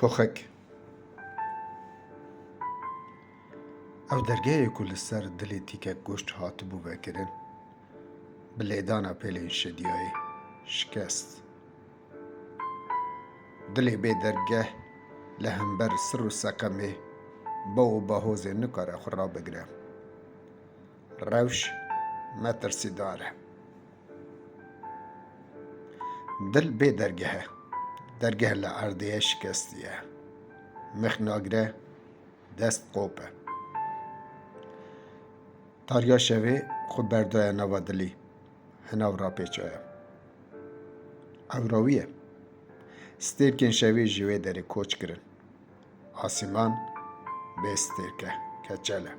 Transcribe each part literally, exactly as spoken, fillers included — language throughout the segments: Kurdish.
Puxik. Ew dergehê ku li ser dilê tîkek goşt hatibû vekirin, bi lêdana pêlên şediyayê şikest. Dilê bê dergeh li hember sir û seqemê, baw û bahozê nikare xwe rabigire. Rewş metirsîdar e. Dil bê dergeh e. Dergeh li erdê ye, şikestî ye. Mix nagire, dest qop e. Tariya şevê xwe berdaye nava dilî. Hinav rapêçaye. Ewrawî ye. Stêrkên şevê ji wê derê koç kirin. Asîman bê stêrk e, keçel e.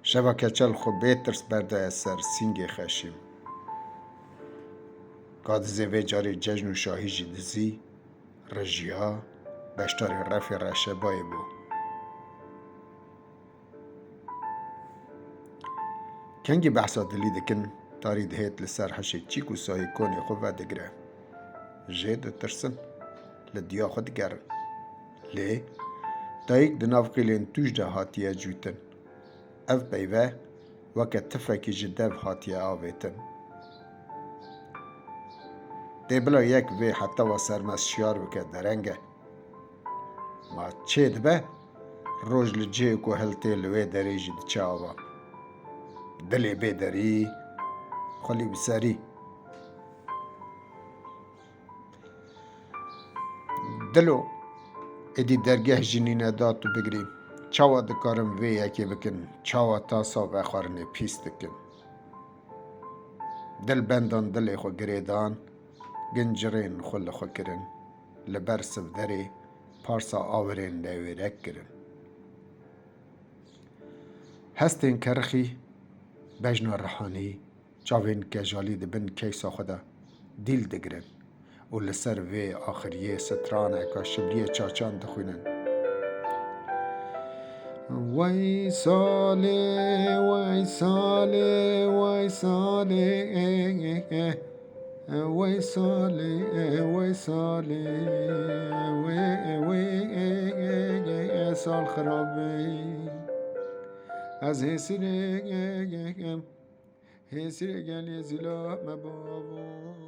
Şeva keçel xwe bê tirs berdaye ser sîngê xeşîm. Gadizê vê carê cejn û şahî jî dizî, rijiya, beşdarê refê reşebayê bû. Kengî behsa dilî dikin, tarî dihêt li ser hişê çîk û sahî konê xwe vedigre. Jê ditirsin, li diya xwe digerin. Lê dayik di nav qîlên tûj de hatiye cûtin. Ev peyve weke tifekî ji dev hatiye avêtin. Tê bila yek vê hetawa sermest şiyar bike, dereng e. Ma çê dibe, roj li cihê ku hiltê li wê derê jî diçe ava. Dilê bê derî, xwelî bi serî. Dilo, êdî dergeh jî nîne da tu bigirî. Çawa dikarim vê yekê bikin? Çawa tasa vexwarinê pîs dikin? Dilbendan dilê xwe girêdan, gincirên xwe li xwe kirin. Li ber sivderê parsa awirên newêrek kirin. Hestên kerixî, bejna rihanî, çavên kejalî di bin keysa xwe de dîl digirin û li ser vê axiriyê straneka şibriyê çaçan dixwînin. Wey salê, wey salê, wey salê, wey salê, wey salê, wey, wey, sal xirabê. Ez hêsirê, hêsirê gelê zîla me bavo.